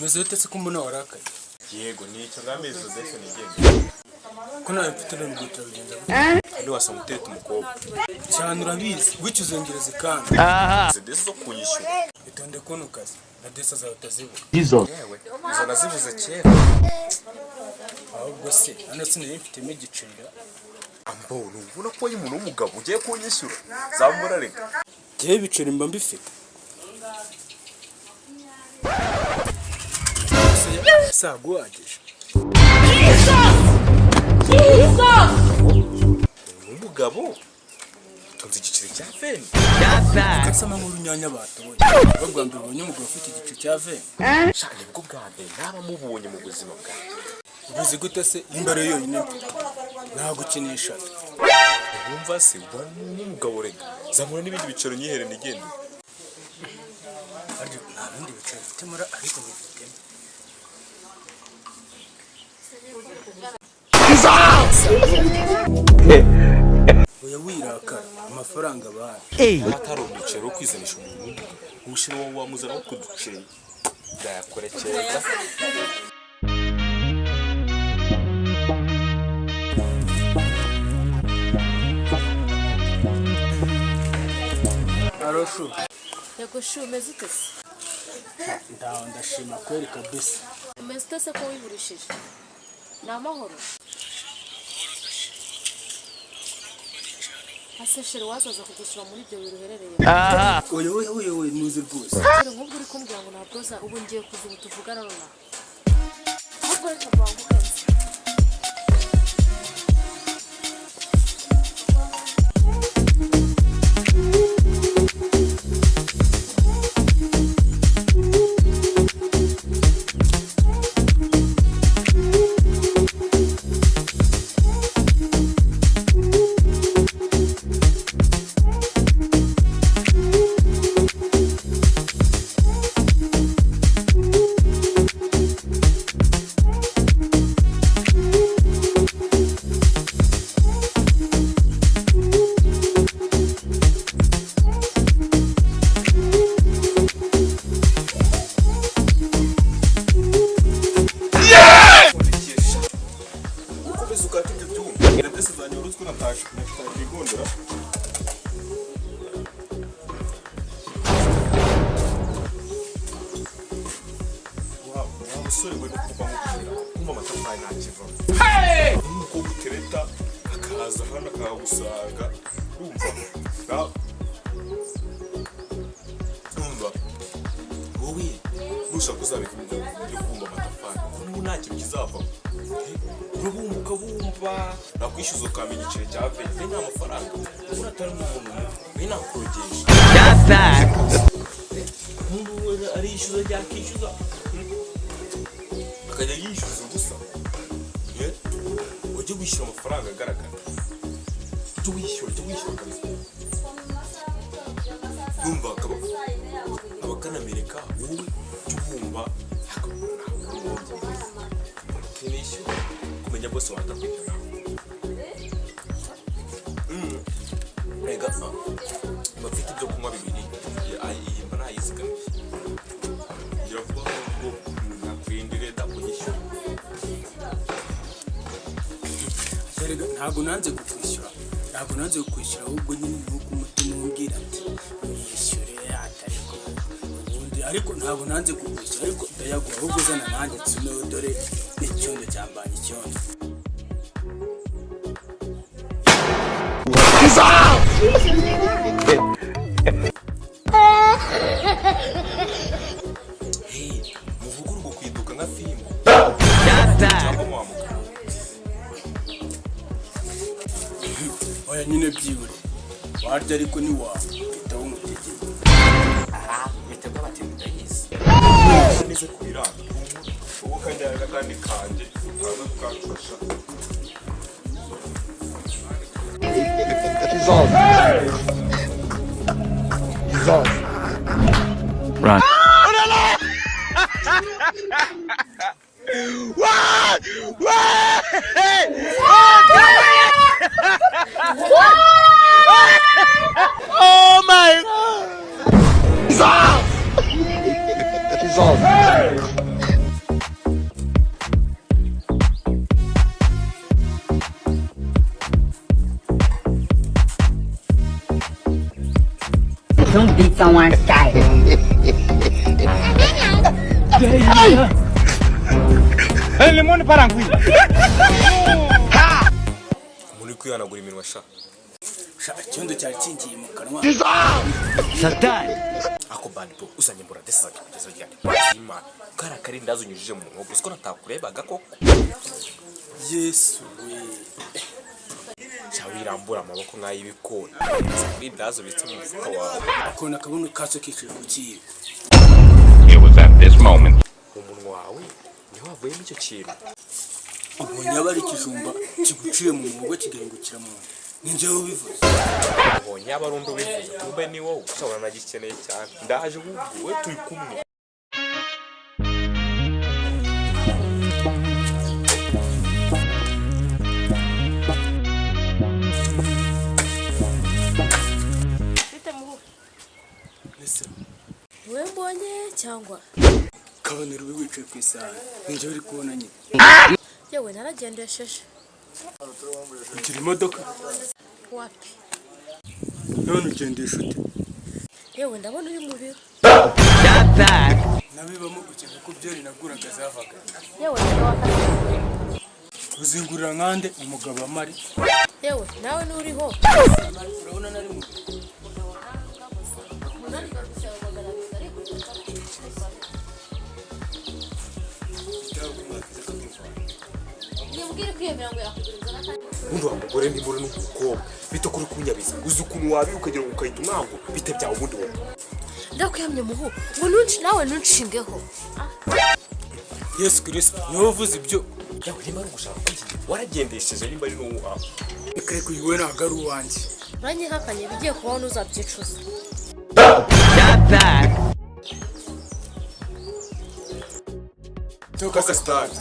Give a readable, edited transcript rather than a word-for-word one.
Umeze ute se ko mbona warakaye? Yego, ni icyo ngamezi dese nigende. Ko nawe mfite none ubwo turabigenza gute? Kandi wasanga utereta umukobwa. Cyane, urabizi gutyo uzongereza ikamba. Izo dese zo kunyishyura. Itonde kubona ukazi na desa zawe utazibura. Yewe, izo nazibuze kera. Ahubwo se hano sinari mfitemo igiceri? Ambo, ntubona ko ari umuntu w'umugabo ugiye kunyishyura? Zamura reka. Njyewe ibiceri mba mbifite. Saguhagije. Umugabo utunze igiceri cya 20. Gasama nk'urunyanya batoye. Ubwo bwa mbere ubonye umugabo ufite igice cya 20? Sha, nibwo bwa mbere naba mubonye mu buzima bwanjye. Ubizi gute se nimba ariyo yonyine mfite? Nagukinisha. Wumva se uba n'umugabo, reka zamura n'ibindi bicaro nyihere nigende. Ariko nta bindi biceri mfite muri, ariko nyifitemo. Oya, wirakara, amafaranga bahari. Atari uduceri wo kwizanisha umuntu w'umugabo ushira wowe wamuzana utwo duceri ndayakorekera. Aroshu. Yego shu, umeze ute se? Ndaho ndashima kweri kabisa. Umeze ute se ko wiburishije? Ni amahoro? Ase chéri, wazaza kugusura muri ibyo biro uherereyemo? Oya oya oya oya, ntuzi rwose. Chéri, nk'ubwo uri kumbwira ngo ntabwo uza, ubu ngiye kuza, ubu tuvugana nonaha. Ahubwo reka mbanguke nze. Ukomeza ukata ibyo byuma na dese zanjye wari uziko natakigondera. Wa musore we, no kuva nkubwira kumva amatafari ntakivamo, n'umukobwa utereta akaza hano akahagusanga, urumva urumva wowe nushaka uzabika ibintu byo kubumba amatafari, kuko n'ubu nta kintu kizavamo. Urabumba ukabumba, nakwishyuza ukampa igiceri cya 20, nta mafaranga ubona atari n'umuntu we nakurogesha. Umuntu we arishyuza, yakishyuza akajya yishyuza ubusa. Eh? Ujye wishyura amafaranga agaragara, ujye wishyura, ujye wishyura kabisa. Urumva akaba abakanamereka wowe ujye ubumba nishyura kumenya bose watakwita. Rega mba mfite ibyo kunywa bibiri, iyi mba nayizigamiye ngira vuba ngo nakwindire ndakunyishyura. Erega ntabwo nanze kukwishyura, ntabwo nanze kukwishyura, ahubwo nyine ni uko umutima umbwira ati mwishyure, atariko ubundi, ariko ntabwo nanze kukwishyura, ariko ndayaguha. Ahubwo uzana nanjye nsumeho, dore n'icyondo cyambanye icyondo. Hey, muvugururwa kwiduka nka fimbo cyangwa mwamuka. Oya nyine, byibure warya, ariko ntiwahita wumutegeye. Imitego y'abatindi ndayizi neza ku biranga ubu, kandi hari n'akandi kanjye utaza kukamfasha. Run. Oh my! Jesus! Don't beat someone's child. Umuntu uri kwihanagura iminwa sha. Sha, icyondo cyari kingiye mu kanwa. Ako bad boy, uzanye mbura desi kugeza ryari? Imana, kara karindazi unyujije mu muhogo, uziko natakurebaga koko? Yesu we! Sha, wirambura amaboko nk'ay'ibikona, karindazi ubitse mu mufuka wawe. Akona akabuno kaso kicaye ku kiyiko. It was at this moment Mu munwa wawe niho havuyemo icyo kintu. Ubonye aba ari ikijumba kiguciye mu muhogo kigahingukira mu nda, ni njyewe ubivuze. Ubonye aba ari undi ubivuze, kumbe ni wowe. Sha, uranagikeneye cyane. Ndaje ahubwo, we turi kumwe. Bite muhu? Ese? Wowe mbonye cyangwa? Kabonera ubi wicaye ku isahani, ni njyewe uri kubona nyine. Yewe, naragendesheje. Ugira imodoka? Wapi. None ugendesha ute? Yewe, ndabona uri mu biro. Nabibamo ukeka ko byeri naguraga zavaga. Yewe, ndabona. Uzingurira nkande umugabo amari? Yewe, nawe nturiho. Urabona nari mu biro. Nimubwire kwiyemera ngo yakugura inzoga kandi. Ubundi wa mugore, nimba uri n'umukobwa bita kuri kunyabiza, uzi ukuntu wabi ukagira ngo ukahita umwango bite byawe ubundi wowe? Ndakwiyamye muhu, ngo nunci nawe ntunshingeho. Yesu Kirisito, niwe uvuze ibyo? Yawe, nimba ari ugushaka kwigira, waragendesheje, nimba ari n'uwawe. Reka, uyu we ntabwo ari uwanjye. Uranyihakanye, ibigiye kubaho ntuzabyicuza. Toka. Toka sitari.